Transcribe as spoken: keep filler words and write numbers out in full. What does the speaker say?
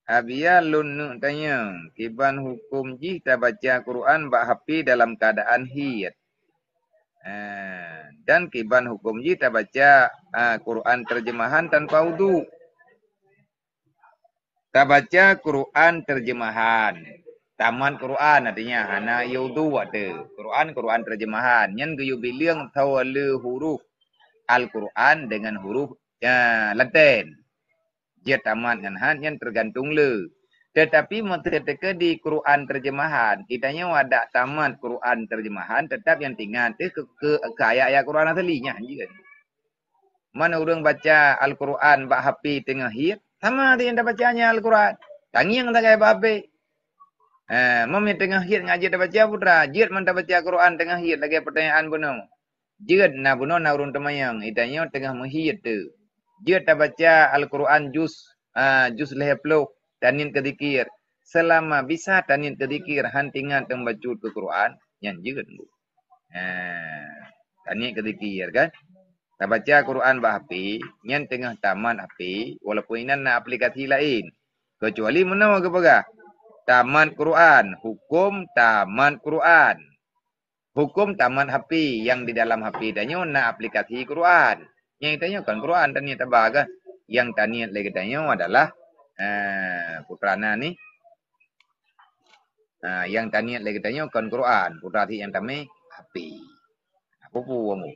Abia lôn neuk tanyong, kiban huköm jih tabaca Quran bak H P dalam keuadaan hiet? Eh, dan kiban huköm jih tabaca, ah, Quran terjemahan tanpa udhu? Tabaca Quran terjemahan. Tamat Quran, artinya hana udhu watée. Quran, Quran terjemahan. Nyan geuyue bileung soe le huruf Al-Quran dengan huruf, ya, Laten. Jeuet tamat ngon hat nyan tergantung le. Tetapi meuseuti teuka di Quran terjemahan, geutanyoe adak tamat Quran terjemahan, tetap nyang teuingat teuh keu, keu, keu ayat-ayat Quran asli nyan jeuet. Man ureuëng baca Al-Quran bak H P teungoh hiet, sama deungon tabaca nyan Al-Quran. Tangieng sagai bak H P. Eh, meunyoe teungoh hiet ngon jeuet tabaca putra, jeuet man tabaca Quran teungoh hiet lagée peutanyaan bunoe. Jeuet na bunoe na ureuëng teumanyong, geutanyoe teungoh meuhiet teuh. Jeuet tabaca Al-Quran juz, ah, juz lhée ploh, taniet keu zikir. Selama bisa taniet keu zikir, han teuingat teumbacut keu Quran, nyan jeuet. Ah, taniet keu zikir kan. Tabaca Quran bak H P, nyan teungoh tamat H P, walaupun inan na aplikasi laén. Kecuali meunoe geupeugah, tamat Quran, huköm tamat Quran. Huköm tamat H P, nyang di dalam H P tanyoe na aplikasi Quran. Nyang tanyoe kon Quran taniet taba kan. Nyang taniet lé geutanyoe adalah, eh, putra na ni. Ah, nyang taniet lé geutanyoe kon Quran, putra ti nyang tamé H P. Apa pu kamu?